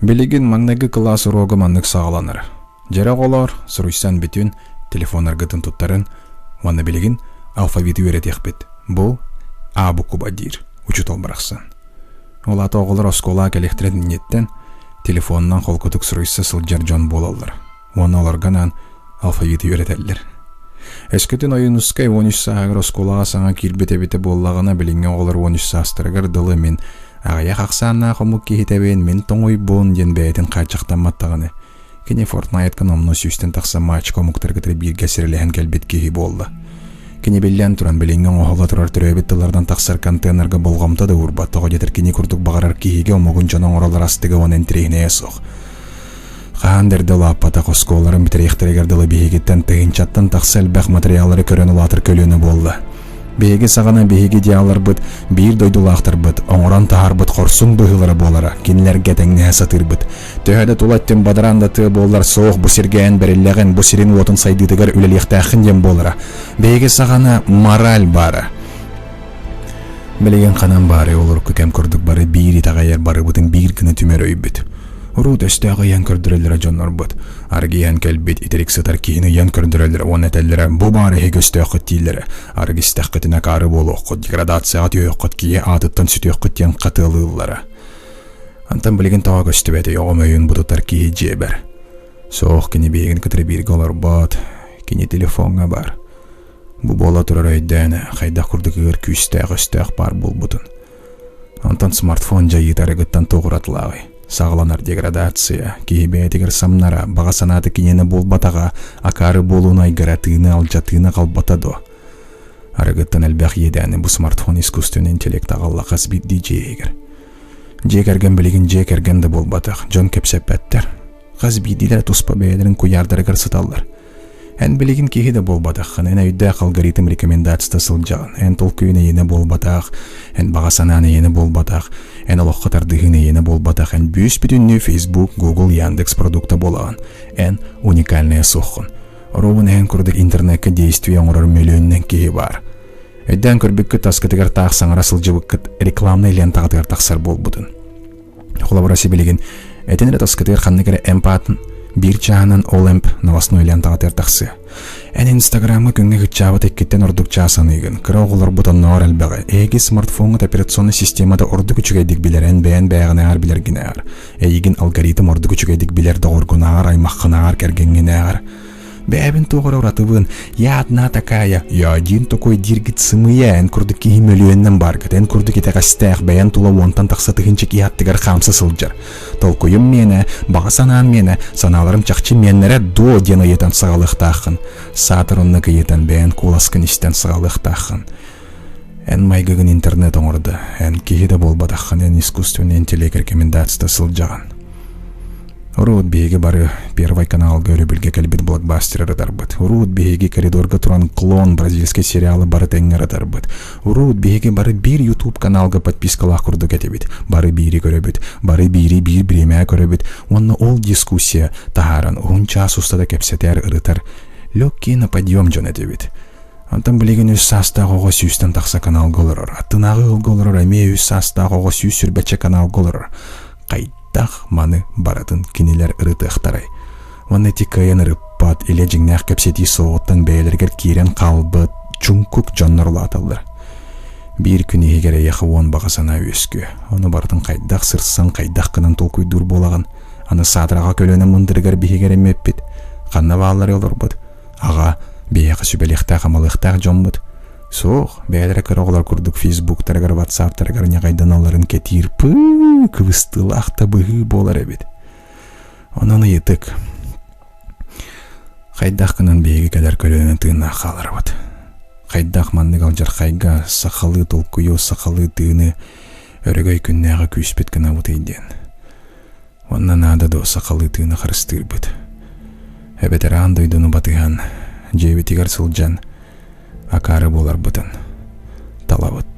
Билигин маҥнайгы кылаас уруога маннык саҕаланар. Дьэрэ оҕолоор, суруйсан бүтүн, телефоннаргытын туттарын уонна билигин алфавиты үөрэтиэхпит. Бу А букуба диир учуутал барахсан. Ол аата оҕолор оскуолаҕа кэлиэхтэрин инниттэн телефонунан холкутук суруйса сылдьар дьон буолаллар уонна олорго анаан алфавиты үөрэтэллэр. Өскөтүн Ойуунускай 13 сааһыгар оскуолаҕа саҥа киирбит эбитэ буоллаҕына, билиҥҥи оҕолор 13 саастарыгар дылы мин аҕыйах ахсааннаах омук киһитэбин, мин тоҥуйбун диэн бэйэтин хааччахтаммат даҕаны. Кини Fortnite-ка номнуо сүүстэн тахса матчка омуктары кытары бииргэ сирэлэһэн кэлбит киһи буолла. Кини биллэн туран билиҥҥи оҥоһулла турар төрөөбүт тылларынан тахсар контейнерга болҕомто да уурбат, тоҕо диэтэр кини курдук баҕарар киһигэ омугун дьоно оҥороллор астыга уонна интэриэһинэйэ суох. Хаһан да эрдэ улааппатах оскуолаларын бүтэриэхтэригэр дылы биһигиттэн тыһыынчаттан тахса элбэх матырыйааллары көрөн улаатар көлүөнэ буолла. Биһиги саҕана биһиги идеалларбыт, биир дойдулаахтарбыт, оҥорон таһаарбыт хорсун быһыылара буолара, кинилэргэ тэҥнэһэ сатыырбыт. Төһө да тула өттүн бадараан да тыа буоллар, суох бу сиргэ эн бэриллэҕин, бу сирин уотун сайдыытыгар үлэлиэхтээххин диэн буолара. Биһиги саҕана мораль баара. Билигин ханан баарый ол урукку кэм курдук бары биир итэҕэйэр барыбытын биир гына түмэр өйбүт. Урут өстөөх ыйан көрдөрөллөрө дьоннорбут. Арыгы иһэн кэлбит итирик сытар киһини ыйан көрдөрөллөрө уонна этэллэрэ бу баар эһиги өстөөххүт дииллэрэ. Арыгы истэххитинэ акаары буолуоххут, деградацияҕа түһүөххүт, киһи аатыттан сүтүөххүт диэн хатыалыыллара. Антон билигин тоҕо көстүбэтий оҕом өйүн бутутар киһи дьиэбэр. Суох кини биһигин кытары бииргэ олорбот, кини телефоҥҥа бар. Бу буола турар өйдөөн, хайдах курдук ыар күүстээх өстөөх баар буолбутун. Онтон смартфон дьайыыта арыгыттан туох уратылааҕый? Саҕаланар деградация, киһи бэйэтигэр самнара, баҕа санаата киниэнэ буолбатаҕа, акаары буолууну айгара, тыыны алдьатыыны аҕалбата дуо? Арыгыттан элбэх иэдээни бу смартфон искусственный интеллект аҕалла хас биирдии дьиэ иһигэр. Дьиэ кэргэн билигин дьиэ кэргэн да буолбатах, дьон кэпсэппэттэр. Хас биирдиилэрэ туспа бэйэлэрин куйаардарыгар сыталлар. Эн билигин киһи да буолбатаххын, эн өйдөөх алгоритм рекомендацията сылдьаҕын, эн толкуйун эйиэнэ буолбатах, эн баҕа санаан эйиэнэ буолбатах, эн олоххо тардыһыын эйиэнэ буолбатах, эн бүүс-бүтүннүү Facebook, Google, Яндекс продукта буолаҕын, эн уникальная суоххун. Оруобун эһэн курдук интернеккэ действие оҥорор мөлүйүөнүнэн киһи баар. Өйдөөн көрбүккүт таскытыгар таах саҥара сылдьыбыккыт рекламнай лентаҕытыгар тахсар буолбутун. Холобура сибилигин этин эрэ таскытыгар ханнык эрэ эмп аатын биир чааһынан ол эмп новостной лентаҕытыгар тахсыа. Эн Инстаграмҥа күҥҥэ кыччаабыт иккиттэн ордук чаас аныыгын. Кыра оҕолорбут оннооҕор элбэҕи. Эһиги смартфоҥҥут операционнай системата ордук үчүгэйдик билэр эн бэйэн бэйэҕинээҕэр билэргинээҕэр. Эйигин алгоритм ордук үчүгэйдик билэр доҕоргунааҕар, аймаххынааҕар, кэргэҥҥинээҕэр. Бэйэбин туох эрэ уратыбын, я одна такая, я один такой дииргит сымыйа, эн курдук киһи мөлүйүөнүнэн бааргыт, эн курдук итэҕэстээх, бэйэн тула уонтан тахса тыһыынча киһи аттыгар хаамса сылдьар. Толкуйум миэнэ, баҕа санаам миэнэ, санааларым чахчы миэннэрэ дуо диэн ыйытан саҕалыахтааххын. Саатар оннук ыйытан бэйэн куоласкын истэн саҕалыахтааххын. Эн майгыгын интернет оҥордо, эн киһи да буолбатаххын, эн искусственный интеллект рекомендацията сылдьаҕын. Уруут биһиги бары Первый каналга өрөбүлгэ кэлбит блокбастер ырытарбыт. Уруут биһиги коридорга туран клон бразильскай сериалы бары тэҥҥэ ырытарбыт. Уруут биһиги бары биир YouTube каналга подпискалаах курдук этибит. Бары биири көрөбүт, бары биири биир бириэмэҕэ көрөбүт уонна ол дискуссия таһааран уһун чаас устата кэпсэтэр, ырытар легкий на подъем дьон этибит. Онтон билигин үс саастаах оҕо сүүстэн тахса каналга олорор. Аттынааҕы ыалга олорор эмиэ үс саастаах оҕо 120 каналга олорор. Хайдах маны барытын кинилэр ырытыахтарай? Уонна ити кыайан ырыппат, илэ дьиҥнээх кэпсэтии суоҕуттан бэйэлэригэр киирэн хаалбыт чуҥкук дьоннор улааталлар. Биир күн иһигэр эйиэхэ уон баҕа санаа үөскүө. Ону барытын хайдах сырсан, хайдах гынан толкуйдуур буолаҕын? Аны саатыраҕа көлүөнэ мындырыгар биһигэр эмиэппит. Ханна баалларый олорбут? Аҕа, биһиэхэ сүбэлиэхтээх-амалыахтаах дьоммут. Суох, бэйэлэрэ кыра оҕолор курдук фейсбуктарыгар, ватсаптарыгар ньаҕайданалларын кэтиир пыы кыбыстыылаах да быһыы буолар эбит. Онон ыйытык. Хайдах гынан биһиги кэлэр көлүөнэ тыыннаах хааларбыт? Хайдах маннык алдьархайга сахалыы толкуйу, сахалыы тыыны өрөгөй күннээҕи күүспүт гынабытый диэн. Уонна наада дуо сахалыы тыыны харыстыырбыт. Эбэтэр аан дойдуну батыһан, дьиэбитигэр сылдьан акаары буоларбытын талабыт.